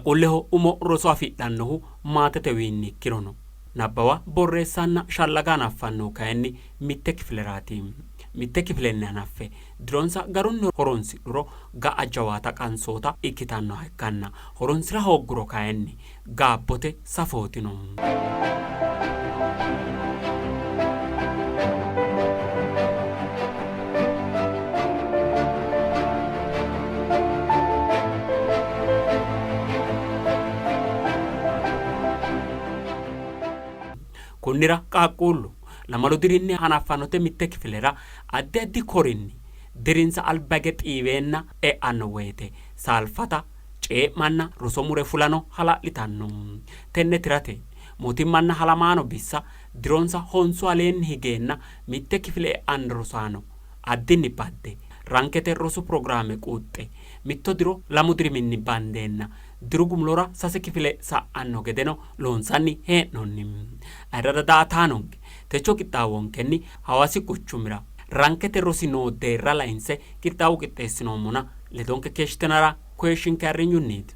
Qaaqquulleho umo roso afidhannohu maatetewiinni ikkirono, nabbawa, borreessanna shallaga hanaffannohu kayinni mitte kifileraati. Mitte kifilenni hanaffe dironsa garunni horonsidhuro ga'a jawaata qansoota ikkitannoha ikkanna, horonsi'ra hoogguro kayinni gaabbote safootino. Konnira qaaqquullu lamalu dirinni hanaffannote mitte kifilera addi addi korinni dirinsa alba hige xiiweenna e'anno woyte saalfata, cee'manna roso mure fulano hala'litanno. Tenne tirate mootimmanna halamaano bissa dironsa honsu aleenni higeenna mitte kifile e'anno rosaano addinni badde rankete rosu pirogiraame quuxxe mitto diro lamu diriminni bandeenna diru gumulora sase kifile sa'anno gedeno loonsanni hee'noonni. Ayirradda daa''ataanonke techo qixxaawonkenni Hawaasi quchumira rankete rosi noo deerra lainse qixxaawo qixxeessinoommona ledonke keeshshitinara koyishshinke ayirrinyunniiti.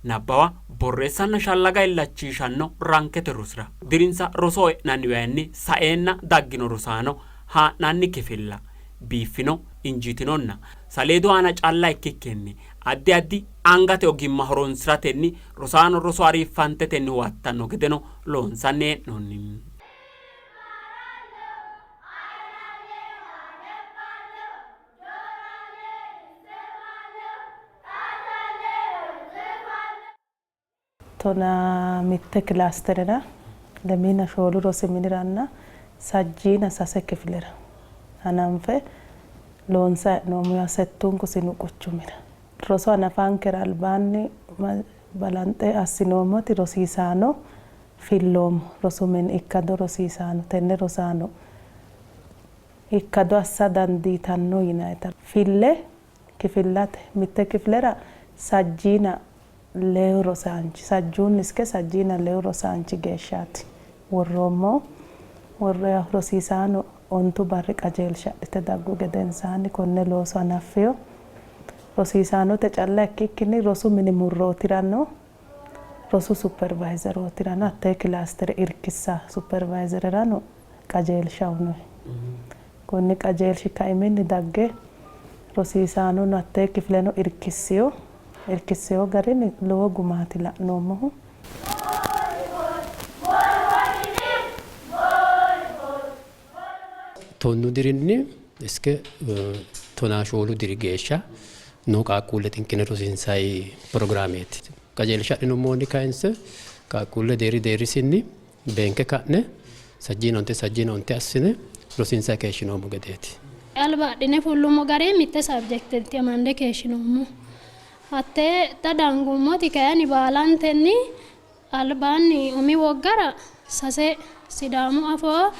Nabbawa, borreessanna shallaga illachiishanno rankete rosira dirinsa rosoho e'nanniwayinni saeenna daggino rosaano haa'nanni kifilla biiffino, injiitinonna saleedu aana calla ikkikkinni addi addi angate ogimma horonsi'ratenni rosaano roso ariiffantetenni huwattanno gedeno loonsanni hee'noonni. 11 kilaasterera, lemiina shoolu rosi miniranna sajjiina sase kifilera hananfe loonsanni hee'noommo yaate settunku sinu quchumira. Roso hanafankera albaanni balanxe assinoommoti rosiisaano filloommo. Rosu mini ikkado rosiisaano tenne rosaano ikkado assa dandiitanno yinannita fille kifillate mitte kifilera sajjiina lewu rosaanchi sajjuunni iske sajjiina lewu rosaanchi geeshshaati worroommohu. Worroyahu rosiisaano ontu barri qajeelsha adhite daggu gedensaanni konne looso hanaffino. Rosiisaanote calla ikkikkinni rosu mini murrootirano, rosu supervayzerootirano hattee kilaastere irkissanno supervayzererano qajeelsha uyinoyi. Konni qajeelshi kaiminni dagge rosiisaanono hattee kifileno irkissino. Irkissino garinni lowo gumaati la'noommohu. Tonnu dirinni iske tonaa shoolu diri geeshsha noo qaaqquulle xinqine rosiinsanni pirogiraameeti. Qajeelsha adhinummohunni kayinse qaaqquulle deerri deerrisinni beenke ka'ne sajjiina onte sajjiina onte assine rosiinsanni keeshshinoommo gedeeti. Alba adhine fullummo gari mitte sabjekteeti amande keeshshinoommo. Hattee xa dangummoti kayinni baalantenni albaanni umi woggara sase Sidaamu Afoo,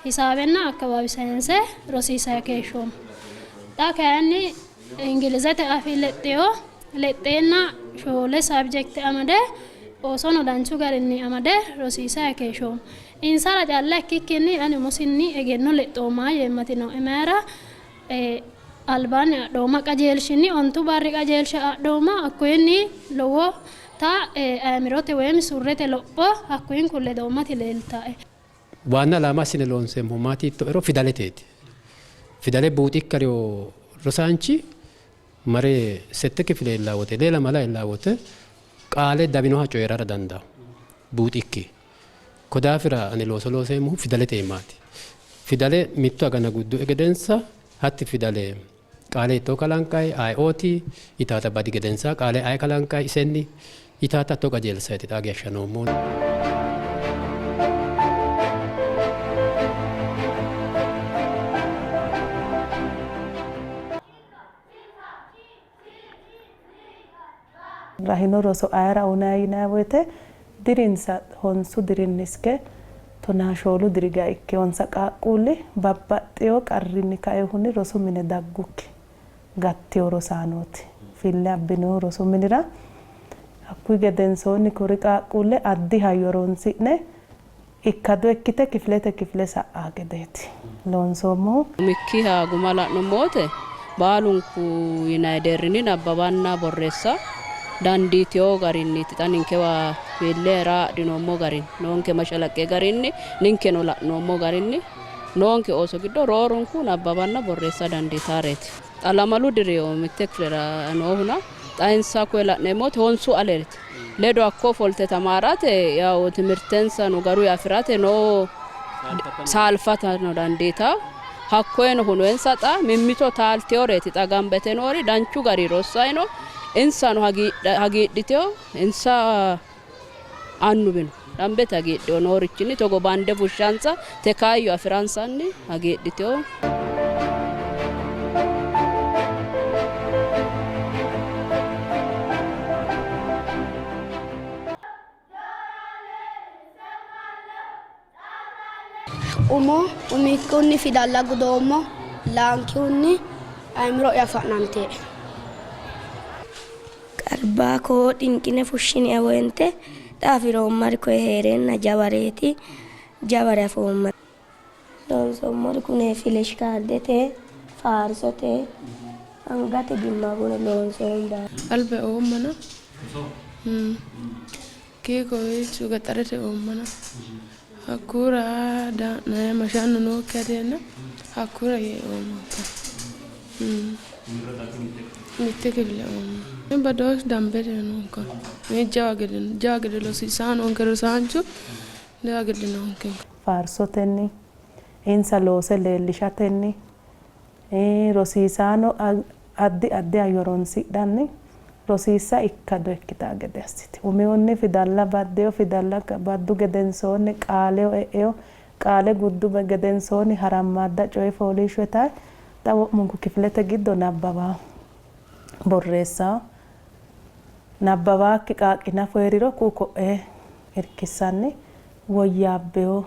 Hisaabenna Akkawaawi sayinse rosiisanni keeshshoommo. Xa kayinni Ingilizete afii lexxino, lexxeenna shoole sabjekte amade oosono danchu garinni amade rosiisanni keeshshoommo. Insara calla ikkikkinni ani umosinni egenno lexxoomma yeemmati nooe. Mayira albaanni adhoomma qajeelshinni ontu barri qajeelsha adhoomma hakkuyinni lowo ta aimirote woyim surrete lopho hakkuyinku ledoommati leeltae. Waanna alaama assine loonseemmohu maati yiittoero fidaleteeti. Fidale buuxi ikkariwo rosaanchi mare sette kifile iillaa wote, lee lamala iillaa wote qaale dawinoha coyi'rara dandaanno buuxikki. Ko daafira ani looso looseemmohu fidalete iimaati. Fidale mitto agana guddue gedensa hatti fidale qaale hiittoo kalanqayi, ayeooti yitaata badi gedensa qaale aye kalanqayi isenni yitaata hatto qajeelsayti xaa geeshsha noommohu. Rahino roso ayera uyinanni yinanni woyte dirinsa honsu dirinni iske tonaa shoolu diri geya ikkinonsa qaaqquulli babbaxxino qarrinni kainohunni rosu mine daggukki gattino rosaanooti fille abbinohu rosu minira. Hakkuyi gedensoonni kuri qaaqquulle addi hayyo horonsi'ne ikkado ikkite kifilete kifile sa'aa gedeeti loonsoommohu. Umikkiha guma la'nummo wote baalunku yinanni deerrinni nabbawanna borreessa dandiitino garinniiti xa ninkewa iille raa adhinoommo garinni noonke mashalaqqe garinni ninkeno la'noommo garinni noonke ooso giddo roorunku nabbawanna borreessa dandiitaareeti. Xa lamalu diri mitte kifilera noohuna xa insa koye la'neemmo wote honsu aleeti. Ledo hakko ofolte tamaarate yawo timirtensano garuyi afi'rate noo saalfatano dandiitawo. Hakkoyeno hunoensa xa mimmito taalteyoreeti xa gamba yite noori danchu gari rossayi no. Insano hagiidhiteyo insa annuwino dambete hagiidheyo noorichinni togo bande fushshansa te kaayyo afi'ransanni hagiidhiteyo. Umo umikkihunni fidalla gudoommo, laankihunni aimiro'ya fa'nantee. Qarba koo dhinqine fushshinie woyte xa afi'roommari koye hee'reenna jawareeti, jaware afoomma. Loonsoommori kune fileshikaardete, faarsote, angate gimma bune loonsoommo baala. Alba eoommana Kii kowiicho gaxarete oommana hakkura daa'nayi mashannu nookkiha deenna hakkura yee oommanka. Mitte kifile oomma. Badooshshu dambete noonka. Jawa gede jawa gede rosiisaano noonke rosaanchu jawa gede noonke. Faarsotenni, insa loose leellishatenni, rosiisaano addi addi hayyo horonsidhanni rosiissa ikkado ikkitanno gede assitino. Umihunni fidalla baddino, fidalla baddu gedensoonni qaaleho e'ino, qaale guddu gedensoonni harammaadda coyi fooliishsho yitanni xa wo'munku kifilete giddo nabbawanno, borreessanno. Nabbawaakki qaaqqi nafu hee'riro ku'u ko'ee irkissanni woyyaabbino.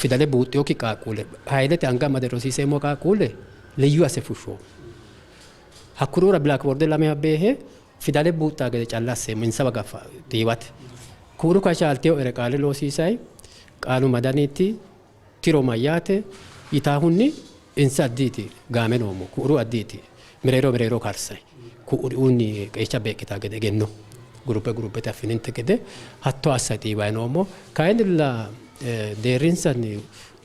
Fidale buuxxinokki qaaqquulle hayilete anga amade rosiiseemmo qaaqquulle liyyu asse fushshoommo. Hakkurura bilakboorde lamewa beehe fidale buuxxaa gede calla asseemmo insawa gaffa xiiwate. Ku'uru kayi chaalteyo ere qaale loosiisay qaalu madaniiti tiro mayyaate yitaahunni insa addiiti gaame noommo ku'uru addiiti mereero mereero karsay ku'uriunni qeecha beeqqitaa gede egenno gurubbe gurubbete affininte gede hatto assay xiiway noommo. Kayinnilla deerrinsanni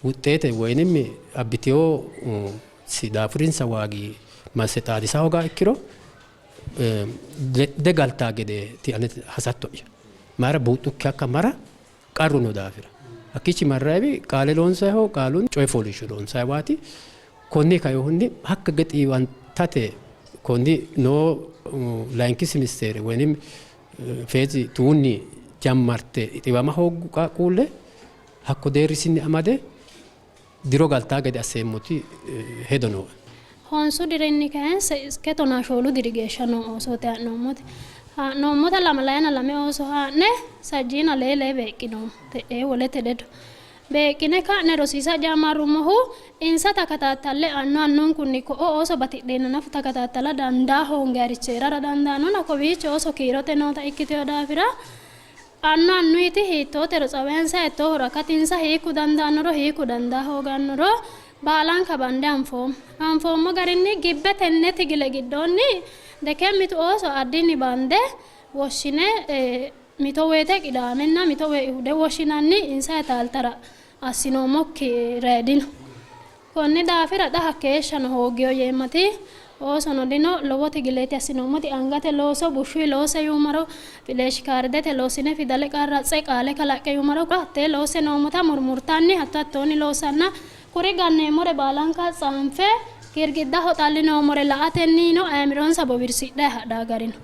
wuxxeete woyinimmi abbiteyo daafurinsa waagi masse xaadisa hoogaa ikkiro ledde galtaa gedeeti ane hasatto'ya. Mayira buuxxukki hakka mara qarru noo daafira. Hakkiichi marrayiwi qaale loonsayiho qaalunni coyi fooliishsho loonsayiwaati. Konni kainohunni hakka ge xiiwantate konni noo layinki simisteere woynim feezi tuunni jammarte xiiwama hooggu qaaqquulle hakko deerrisinni amade diro galtaa gede asseemmoti hedo nooe. Honsu dirinni kayinse iske tonaa shoolu diri geeshsha noo oosooti haa'noommoti. Haa'noommota lamalayina lame ooso haa'ne sajjiina lee lee beeqqinoommo te'ee wolete ledo. Beeqqine ka'ne rosiisa jammarrummohu insa takataattalle annu annunkunni ko'o ooso batidheenna nafu takataattala dandaa hoongayirichi hee'rara dandaannona kowiicho ooso kiirote noota ikkitino daafira Annu annuyiti hiittootero tsawayensa hiittoohoro akatinsa hiikku dandaannoro hiikku dandaa hoogannoro baalanka bande anfoommo. Anfoommo garinni gibbe tenne tigile giddoonni deke mitu ooso addinni bande woshshine mito woyte Qidaamenna mito woyte Ihude woshshinanni insa taaltara assinoommokki rayi dino. Konni daafira xa hakkeeshshano hooggino yeemmati oosono dino. Lowo tigileeti assinoommoti angate looso bushshuyi loose yuummaro, fileeshikaardete loosine fidale qarratse qaale kalaqqe yuummaro hattee loosse noommota murmurtanni hatto hattoonni loossanna kuri ganneemmore baalanka tsaanfe girgiddaho xallinoommore la''atennino ayimironsa bowirsidhanni hadhanno gari no.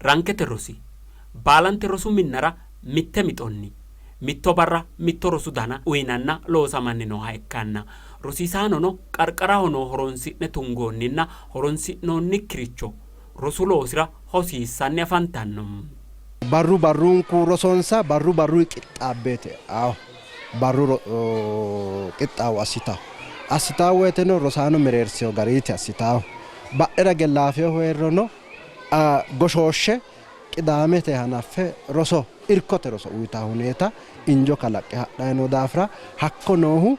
Rankete rosi baalante rosu minnara mitte mixonni mitto barra mitto rosu dana uynanna loosamanni nooha ikkanna rosiisaanono qarqaraho noo horonsi'ne tungoonninna horonsi'noonnikkiricho rosu loosira hosiissanni afantanno. Barru barrunku rosonsa barru barruyi qixxaabbeeti e'aahu. Barru qixxaawo assitawo. Assitawo woyteno rosaano mereersino gariiti assitaahu. Badhera hige laafinohu hee'rirono goshooshshe Qidaamete hanaffe roso irkote roso uytanno huneeta injo kalaqqe hadhanni noo daafira hakko noohu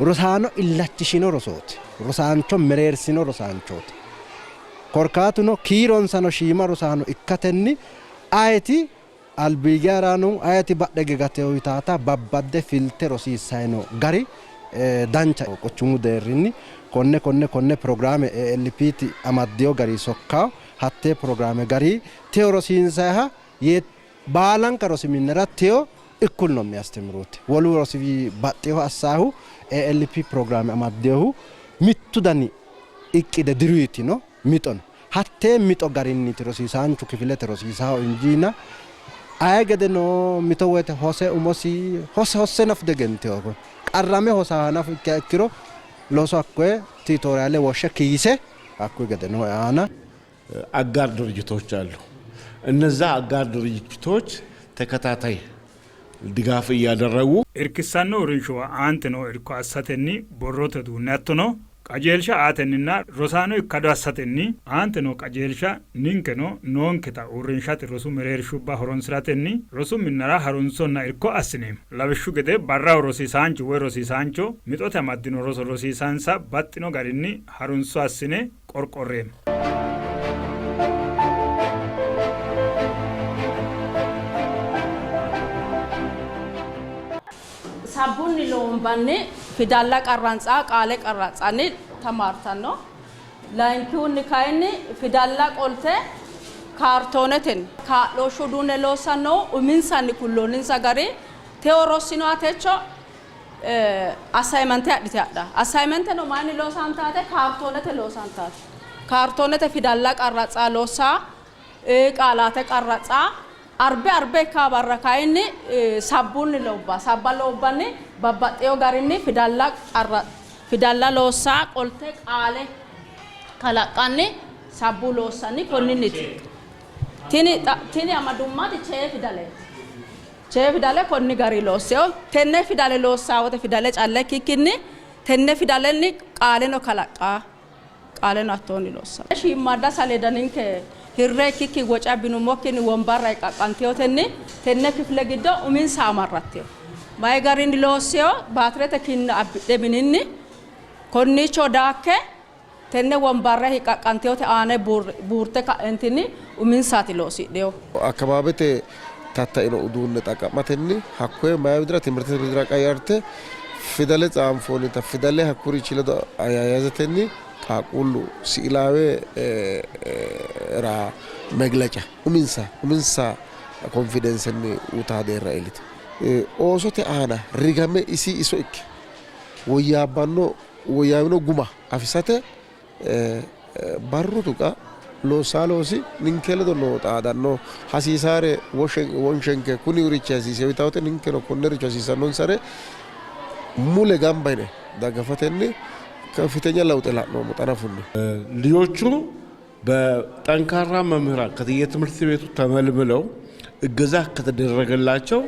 rosaano illachishino rosooti. Rosaancho mereersino rosaanchooti. Korkaatuno kiironsano shiima rosaano ikkatenni ayeti albiige harayi noohu ayeti badhe hige gatewo yitaata babbadde filte rosiissanni noo gari dancha quchumu deerrinni konne konne konne pirogiraame ALPti amaddino gari sokkawo hattee pirogiraame gari teyo rosiinsayiha yee baalanka rosi minnara teyo እኩል ነው የሚያስተምሩት። wolu rosi baxxinoha assaahu ALP pirogiraame amaddinohu mittu dani iqqide diruyiti no mixo no. Hattee mixo garinniiti rosiisaanchu kifilete rosiisaho injiina aye gedeno mito woyte hose umosi hose hosse nafu diegentino. Qarrame hosaha nafu ikkiha ikkiro looso hakkoye tiitoriyale woshshe kiise hakkuyi gedeno aana አጋር ድርጅቶች አሉ። እነዛ አጋር ድርጅቶች ተከታታይ ድጋፍ እያደረጉ Irkissanno uurrinshuwa aante noo irko assatenni borrote uduunne hattono qajeelsha aatenninna rosaano ikkado assatenni aante noo qajeelsha ninkeno noonketa uurrinshate rosu mereershubba horonsi'ratenni rosu minnara harunsonna irko assineemmo. Lawishshu gede barraho rosiisaanchu woy rosiisaancho mixote amaddino roso rosiisansa baxxino garinni harunso assine qorqorreemmo. Sabbunni loombanni fidalla qarrantsa qaale qarratsanni tamaartanno. Layinkihunni kayinni fidalla qolte kaartoonetenni kaa'looshshu uduunne loossannohu uminsanni kulloonninsa gari teo rossinoha techo assignmente adhite hadha. Assignmenteno mayinni loosantaate? Kaartoonete loosantaate. Kaartoonete fidalla qarratsa loossa, qaalaate qarratsa, arbe arbe ikka barra kayinni sabbunni loobba, sabba loobbanni babbaxxeyo garinni fidalla qarra, fidalla loossa qolte qaale kalaqqanni sabbu loossanni konninniti. Tini tini amadummati chee fidaleeti. Chee fidale konni gari loosseo. Tenne fidale loossaa wote fidale calla ikkikkinni tenne fidalenni qaaleno kalaqqa, qaaleno hattoonni loossa. Shiimmaadda saleeda ninke hirre ikkikki woce abbinummokkinni wombarra hiqqaqqanteyotenni tenne kifile giddo uminsa amarratteyo. Mayi garinni loosseo baatirete kinna abbidhe mininni konniicho daakke tenne wombarra hiqqaqqanteyote aane buurte ka'entinni uminsaati loosidheyo. Akkawaawete tattaino uduunne xaqqa'matenni hakkoye mayi widira timirtete widira qayyarte fidale tsaanfoonnita fidale hakkurichi ledo ayyayazatenni qaaqquullu siilaawe ra megleca uminsa uminsa konfidensenni utaa deerra iillite oosote aana rigame isi iso ikke woyyaabbanno woyyaawino guma afisate barru tuqa loossaa loosi ninke ledo noo xaadanno hasiisaare wonshenke kuni urichi hasiise yitawote ninkeno konnericho hasiisannonsare mule gamba yine daggafatenni ከፍተኛ ለውጥ la'noommo xanafunni። ልጆቹ በጠንካራ መምህራን ከየትምህርት ቤቱ ተመልምለው እገዛ ከተደረገላቸው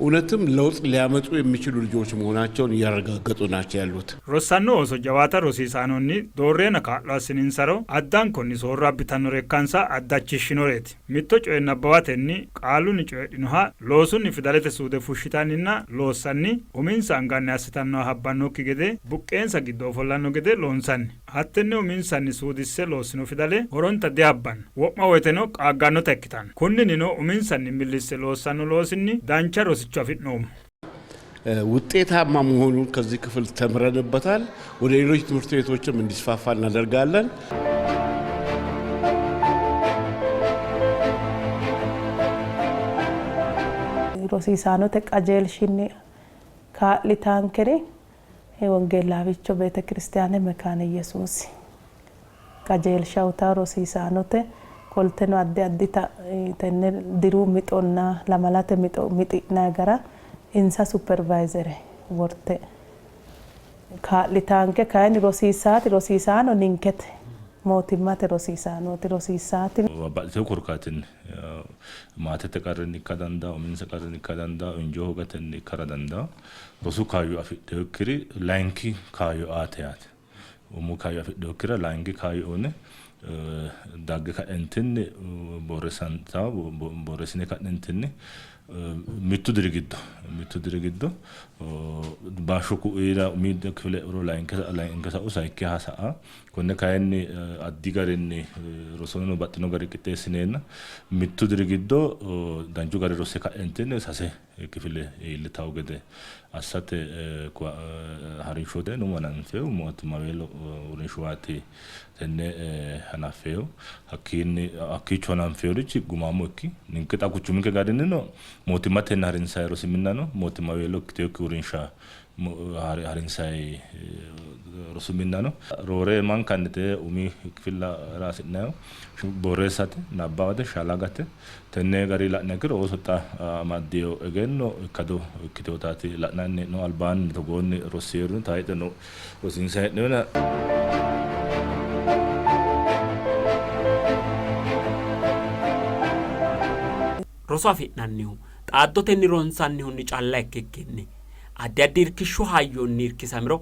እውነትም ለውጥ ሊያመጡ የሚችሉ ልጆች መሆናቸውን እያረጋገጡ ናቸው ያሉት። Rossanno ooso jawaata rosiisaanonni doorreena kaa'lo assininsaro addankonni soorro abbitannore ikkansa addachishshinoreeti. Mitto coye nabbawatenni qaalunni coyidhinoha loosunni fidalete suude fushshitanninna loossanni uminsa anganni assitannoha habbannokki gede buqqeensa giddo ofollanno gede loonsanni. Hattenne uminsanni suudisse loossino fidale horonta dihabbanno, wo'ma woyteno qaaggannota ikkitanno. Kunninnino uminsanni millisse loossanno loosinni dancha rosicho afi'noommo. ውጤታማ መሆኑን ከዚህ ክፍል ተምረንበታል። ወደ ሌሎች ትምህርት ቤቶችም እንዲስፋፋ እናደርጋለን። Rosiisaanote qajeelshinni kaa'litaankeri Wongeellaawicho Beetekiristiyaane Mekaane Yesuusi qajeelsha uyitawo rosiisaanote qolteno addi addita tenne diru mixonna lamalate mixo mixi'nayi gara insa supervayizere worte kaa'litaanke. Kayinni rosiisaati rosiisaano ninkete. Mootimmate rosiisaanooti rosiissaati. Babbaxxitino korkaatinni maatete qarrinni ikka dandaanno, uminsa qarrinni ikka dandaanno, injoo hoogatenni ikkara dandaanno. Rosu kaayyo afidhinokkiri layinki kaayyo aate yaate. Umu kaayyo afidhinokkirira layinki kaayyo uyine dagge ka'entinni borreessantawo borreessine ka'nentinni mittu diri giddo mittu diri giddo bashsho ku'uyira umi kifile e'uro layinki sa'u sayikkiha sa'a konne kayinni addi garinni rosono baxxino gari qixxeessineenna mittu diri giddo danchu gari rosse ka'entinni sase kifile iillitawo gede assate harinshote umo hananfehu mootimmaweelo uurrinshuwaati tenne hanaffehu. Hakkiinni hakkiicho hananfeeworichi gumaamo ikki. Ninke xa quchuminke garinnino mootimmatenni harinsanni rosi minna no, mootimmaweelo ikkiteewokki uurrinsha harinsanni rosu minna no. Roore mankannite umi kifillara hasi'nannihu borreessate, nabbawate, shalagate tenne gari la'niha ikkiro ooso xa amaddino egenno ikkado ikkitinotaati la'nanni hee'noommohu. Albaanni togoonni rossinori tayxeno rosiinsanni hee'noonnina. Roso afi'nannihu xaaddotenni ronsannihunni calla ikkikkinni addi addi irkishshu hayyonni irkisamiro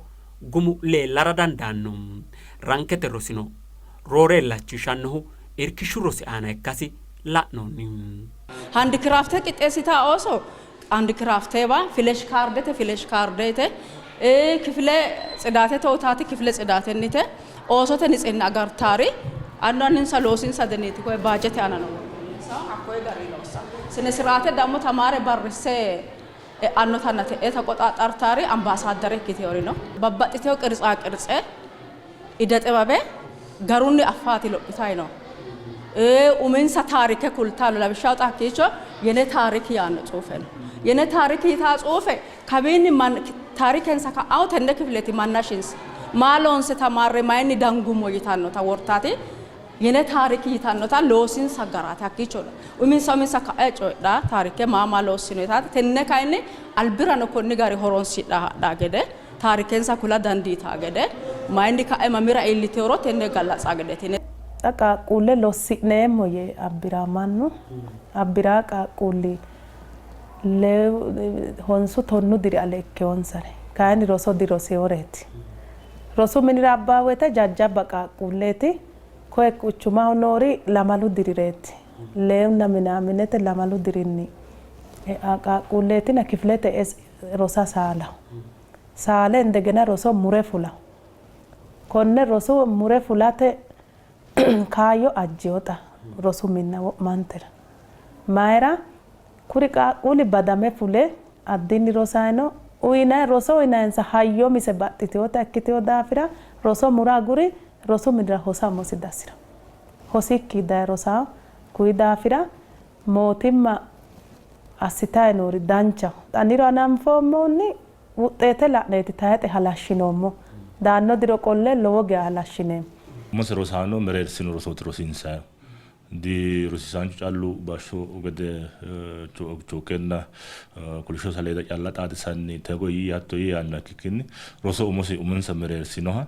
gumu leellara dandaanno. Rankete rosino roore illachishannohu irkishshu rosi aana ikkasi la'noonni. Handikiraafte qixxeessitaa ooso handikiraaftewa, filesh kaardete filesh kaardete, kifile tsidaate totaati kifile tsidaatennite, oosote nitsinna agartaari annu anninsa loosinsa deniiti koye baajete aana no worroonninsa hakkoye gari loossa. Sine siraate dammo tamaare barrisse e'annotanna te'ee taqoxaaxxartaari ambaasaaddare ikkiteewori no. Babbaxxiteewo qirtsaa qirtse ide xibabe garunni affaati lophitayi no. Uminsa taarike kultanno. Lawishshaho xa hakkiicho yene taarik yaanno tsuufe no. Yene taarik yitaa tsuufe kawiinni taarikensa ka'aho tenne kifileti mannashinsa maa loonse tamaarre mayinni dangummo yitannota wortaati yene taarik yitannota loosinsa garaati hakkiicho uminsa uminsa ka'e coyidha taarike maa maa loossino yitaati tenne kayinni albirano konni gari horonsidha hadhaa gede taarikensa kula dandiitaa gede mayinni ka'e mamira iilliteoro tenne gallatsa gedeeti. Xa qaaqquulle lossi'neemmo yee abbiraa mannu abbiraa qaaqquulli leewu honsu tonnu diri ale ikkeewonsare kayinni roso diroseeworeeti. Rosu minira abbaa woyte jajjabba qaaqquulleeti. Koye quchumaho noori lamalu dirireeti. Leewunna minaaminete lamalu dirinni e'a qaaqquulleetina kifilete e'e rosa saalaho. Saale indegena roso mure fulaho. Konne rosu mure fulate kaayyo ajjewo xa rosu minna wo'mantera. Mayira? Kuri qaaqquulli badame fule addinni rosayi no. Uyinayi roso uyinayinsa hayyo mise baxxitewota ikkitewo daafira roso mura aguri rosu minira hosa umosi dasira. Hosikki daye rosawo. Kuyi daafira mootimma assitayi noori danchaho. Xa niro hananfoommohunni wuxeete la'neeti tayixe halashshinoommo. Daanno diro qolle lowo geya halashshineemmo. Umose rosaano mereersino rosooti rosiinsayihu. Di rosiisaanchu callu bashsho gede chookenna kolishsho saleeda calla xaadisanni togo yii hatto yii yaannoha ikkikkinni roso umosi uminsa mereersinoha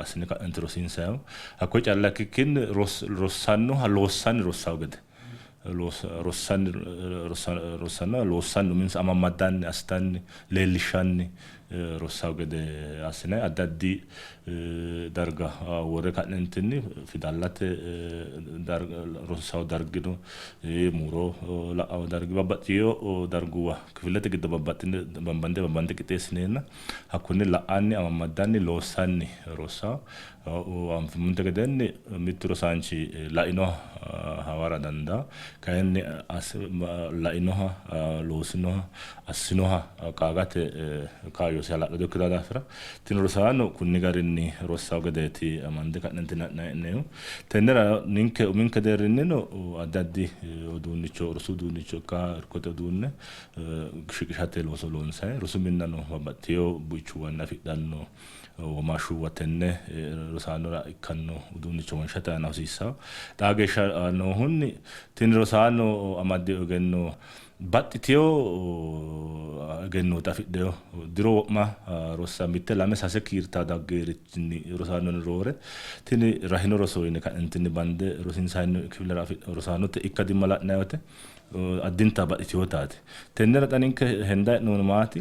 assine ka'nenti rosiinsayihu. Hakkoye calla ikkikkinni rossannoha loossanni rossawo gede rossanni rossannoha loossanni uminsa amammaddanni assitanni leellishshanni rossawo gede assinayi addi addi darga worre ka'neentinni fidallate rossawo dargi no, muro la'awo dargi babbaxxino darguwa kifilete giddo babbaxxine babbande babbande qixxeessineenna hakkunni la'anni amammaddanni loossanni rossawo. Anfummonte gedenni mittu rosaanchi lainoha hawara dandaanno, kayinni lainoha, loosinoha, assinoha qaagate kaayyosi hala'lado ikkitino daafira tini rosaano kunni garinni rossanno gedeeti amande ka'neentinni ha'nanni hee'noommohu. Tennera ninke uminke deerrinnino addi addi uduunnicho rosu uduunnicho ikka irkote uduunne shiqishate looso loonsanni rosu minnano babbaxxitino buichuwanni afidhanno womaashshuwa tenne rosaanora ikkanno uduunnicho wonshate aana hosiissanno. Xaa geeshsha noohunni tini rosaano amaddino egenno Baxxiteyo egennooti afidheyo diro wo'ma rossa mitte lame sase kiirtaa daggeerichinni rosaanonni roore tini rahino roso yine ka'neentinni bande rosiinsanni kifilera rosaanote ikkadimma la'nanni woyte addinta baxxiteyotaati. Tennera xa ninke hendayi hee'noommohu maati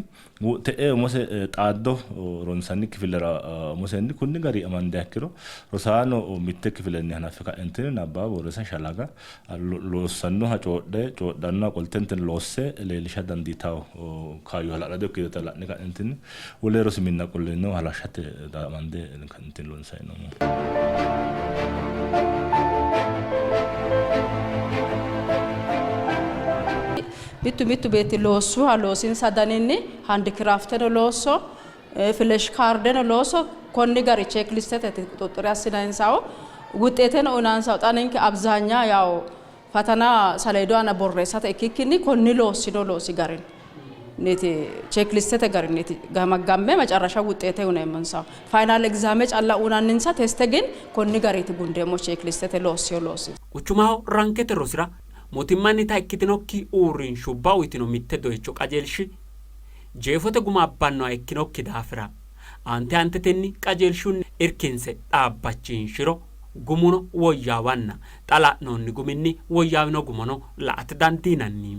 te'e umose xaaddo ronsanni kifilera umosenni kunni gari amandiha ikkiro rosaano mitte kifilenni hanaffe ka'entinni nabbawa, borreessa, shalaga loossannoha coodhe coodhannoha qoltentenni loosse leellisha dandiitanno kaayyo hala'lado ikkitinota la'ne ka'neentinni wole rosi minna qolleno halashshate amande ka'neentinni loonsanni hee'noommo. Mittu mittu beetti loossuha loosinsa daninni handikiraafteno loosso, filesh kaardeno loosso konni gari cheekilistete quxuxxure assinayinsahu wuxeeteno uyinansahu xa ninke abzaanya yaw fatana saleedu aana borreessate ikkikkinni konni loossino loosi garinniiti cheekilistete garinniiti gamaggamme macarrasha wuxeete uyineemmonsahu. Final egzaame calla uyinanninsa teste gin konni gariiti gundeemmo cheekilistete loossino loosi. Quchumaho rankete rosira mootimmannita ikkitinokki uurrinshubba uytino mitte doyicho qajeelshi jeefote guma abbannoha ikkinokki daafira aante aantetenni qajeelshunni irkinse dhaabbachiinshiro gumuno woyyaawanna xa la'noonni guminni woyyaawino gumano la''ate dandiinanni.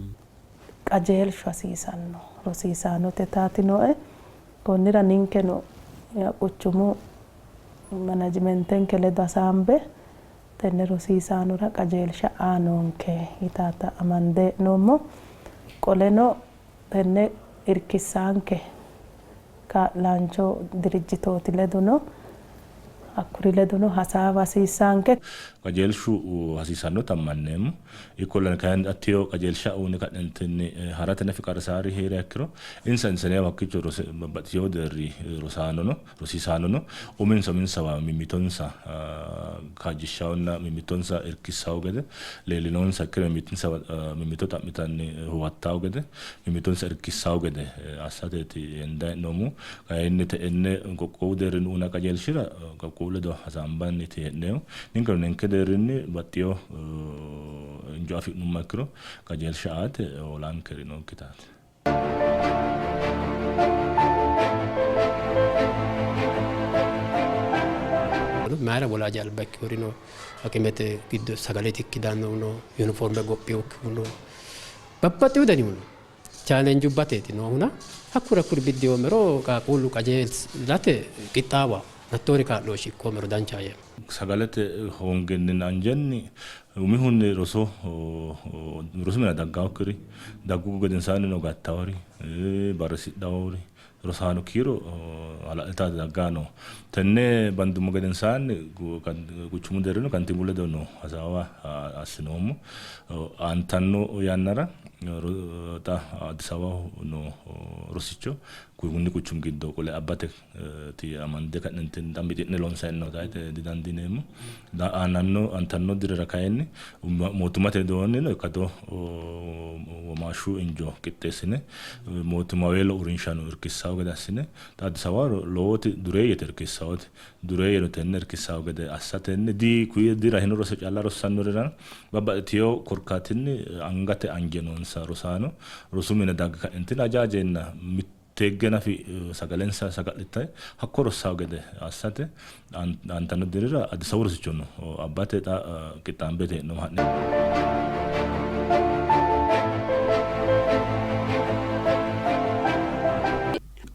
Qajeelshu hasiisanno rosiisaanote taatinoe. Konnira ninkeno quchumu manajimentenke ledo hasaambe tenne rosiisaanora qajeelsha aa noonke yitaata amande hee'noommo. Qoleno tenne irkissaanke kaa'laancho dirijjitooti ledono hakkuri ledono hasaawa hasiissaanke. Qajeelshu hasiisannota ammanneemmo. Ikkollana kayinni atteyo qajeelsha uyine ka'neentinni harate nafi qarrisaari hee'riha ikkiro insa insaneewa hakkiicho babbaxxitino deerri rosaanono rosiisaanono uminsa uminsawa mimmitonsa kaajjishshawonna mimmitonsa irkissawo gede leellinonsa ikkiro mimmitinsawa mimmito xa'mitanni huwattawo gede mimmitonsa irkissawo gede assateeti hendayi hee'noommohu. Kayinni te'enne qoqqowu deerrinni uyinanni qajeelshira qoqqowu ledo hasaambanniiti hee'neemmohu. Ninkeno ninke deerrinni baxxino injo afi'nummoha ikkiro qajeelsha aate hoolankeri nookkitaati. Mayira wolaaji alba ikkinori no, hakimete giddo sagale itikki daannohu no, yuniforme gophinokkihu no, babbaxxino danihu no. Chaalenjubbateeti noohuna hakkuri hakkuri biddi yoommero qaaqquullu qajeelate qixxaawa hattoori kaa'looshshi ikkoommero danchaho yeemmo. Sagalete hoongenninna anjenni umihunni roso rosu minira daggannokkiri, daggu gedensaannino gattawori, barrisidhawori rosaano kiiro hala'litanni dagganni no. Tenne bandummo gedensaanni quchumu deerrinnino kantiibu ledo no hasaawa assinoommo. Aantanno yannara xa Addis Ababaho noo rosicho kunni quchumi giddo qole abbate amande ka'neentinni xa mixi'ne loonsanni noota yite didandiineemmo. Aananno aantanno dirira kayinni mootimmate widoonnino ikkado womaashshu injo qixxeessine mootimmaweelo uurrinshano irkissanno gede assine xa Addis Ababaho lowoti dureeyyete irkissannoti dureeyyeno tenne irkissanno gede assatenni dirahino roso calla rossannorira babbaxxitino korkaatinni angate anje noonsa rosaano rosu mine dagge ka'entinni ajaajeenna Teegge nafi sagalensa saga'litayi hakko rossawo gede assate aantanno dirira Addis Ababu rosichono abbate xa qixxaambete hee'noommo ha'ne.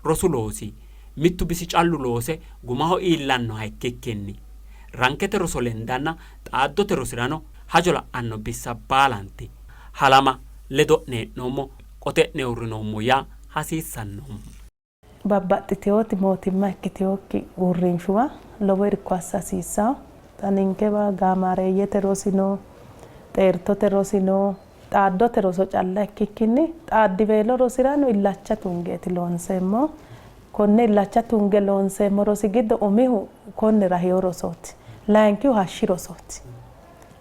Rosu loosi mittu bisi callu loose gumaho iillannoha ikkikkinni rankete roso lendanna xaaddote rosirano hajo la'anno bissa baalanti halama ledo'ne hee'noommo, qote'ne uurrinoommo yaa hasiissanno. Babbaxxitinoti mootimma ikkitinokki uurrinshuwa lowo irko assa hasiissanno. Xa ninkewa gaamaareeyyete rosi no, xeertote rosi no, xaaddote roso calla ikkikkinni xaaddiweelo rosirano illacha tungeeti loonseemmohu. Konne illacha tunge loonseemmo rosi giddo umihu konne rahino rosooti. Layinkihu hashshi rosooti.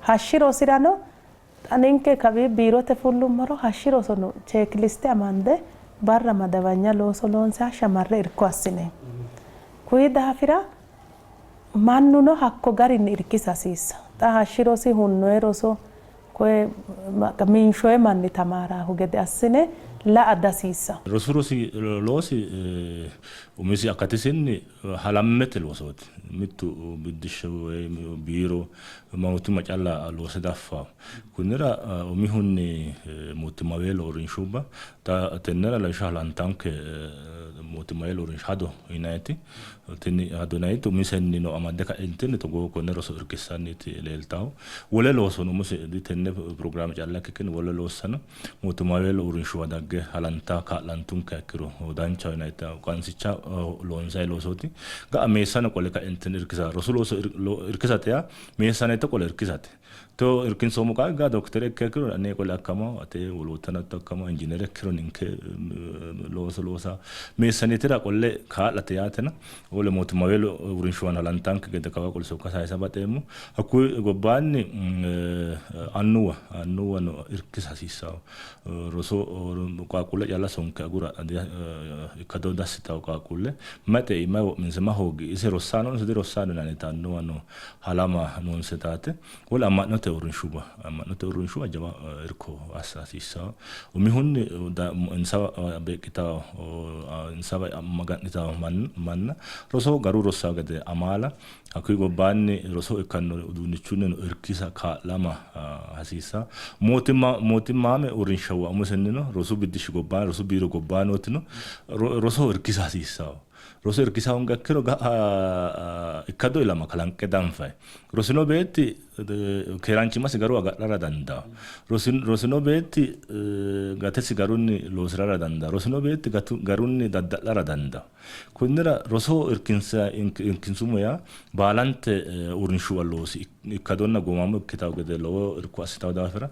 Hashshi rosirano Xa ninke kawii biirote fullummoro hashshi rosono cheekiliste amande barra madawanya looso loonse hashsha marre irko assineemmo. Kuyi daafira mannuno hakko garinni irkisa hasiissanno. Xa hashshi rosi hunnoyi roso, Koye minshoye manni tamaaraahu gede assine la"a dihasiissanno. Rosu rosi loosi umisi akatisinni halammete loosooti. Mittu biddishshi woy biiro mootimma calla loose daffanno. Kunnira umihunni mootimmaweelo uurrinshubba tennera lawishshaho halantanke mootimmaweelo uurrinsha hado yinanniti tini hado yinanniti umisennino amadde ka'entinni togoo konne roso irkissanniiti leeltannohu. Wole loosono umose tenne pirogiraame calla ikkikkinni wole loossano mootimmaweelo uurrinshuwa dagge halanta kaa'lantunkeha ikkiro danchaho yinannita qansicha loonsanni loosooti. Ga'a meessano qole kaentinni irkisa rosu looso irkisate yaa meessaneete qole irkisate. To irkinsoommo qaagga dokitere ikke ikkiro ane qole akkama ate woloottano hatto akkama injiinere ikkiro ninke looso loosa meessaneetira qolle kaa'late yaatena wole mootimmaweelo uurrinshuwano halantanke gede kawa qole sokka sayisa baxeemmo. Hakkuyi gobbaanni annuwa annuwano irkisa hasiissanno. Roso qaaqquulle calla sonke agura ikkado diassitanno qaaqquulle mayi xei mayi wo'minse mayi hoogi ise rossanonso dirossanno yinannita annuwano halama noonsetaati. Wole amma'note uurrinshuwa amma'note uurrinshuwa jawa irko assa hasiissanno. Umihunni insa beeqqitanno insa maga'nitanno manna roso garu rossanno gede amaala hakkuyi gobbaanni rosoho ikkanno uduunnichunnino irkisa kaa'lama hasiissanno. Mootimma mootimmaame uurrinshuwa umisennino rosu biddishshi gobbaanni rosu biiro gobbaanni nootino rosoho irkisa hasiissanno. Roso irkisa hoongiha ikkiro ga'a ikkado ilama kalanqe danfanni. Rosino beetti keeraanchimmasi garu agadhara dandaanno. Rosino beetti gatesi garunni loosirara dandaanno. Rosino beetti garunni dadda'lara dandaanno. Konnira roso irkinsummo yaa baalante uurrinshuwa loosi ikkadonna gumaamo ikkitanno gede lowo irko assitanno daafira.